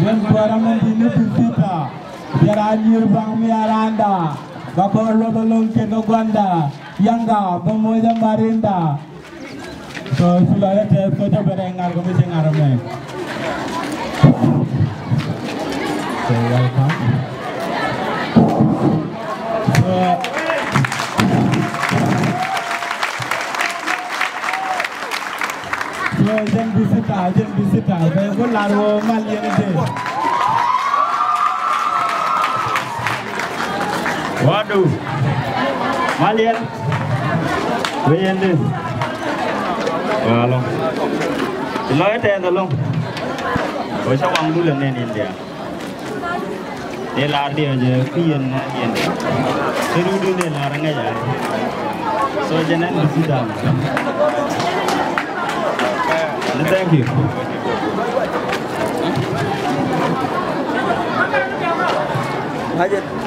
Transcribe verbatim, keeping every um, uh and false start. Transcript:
Yɛn buɔra mɛn di ni ti sita. Jɛra nyir baŋ mi aranda. Ba kɔr luɔth alɔŋ kiɛn kä guanda. Yaŋda bä moc amarinda. So, ci lɔcdä tɛth, so, cä ben rɛy ŋa̱r kɛ mi ci ŋa̱r ɛmɛ. So, welcome. So, so, jɛn bi sita, jɛn bi sita. Bɛ ku lar wä mal yɛn dee. Wadu. Mal yɛn. Wee yɛn dee. Wee alɔŋ. Ti lɔc tɛth alɔŋ. Wee cä waŋ dulɛ nɛn in diaal. Ni lar diɛ jɛ ki yɛn yɛn. Ti du du ni lar ŋɛc a. So jɛ nɛn bi sit down. Ni thank you. Ŋa̱cɛ.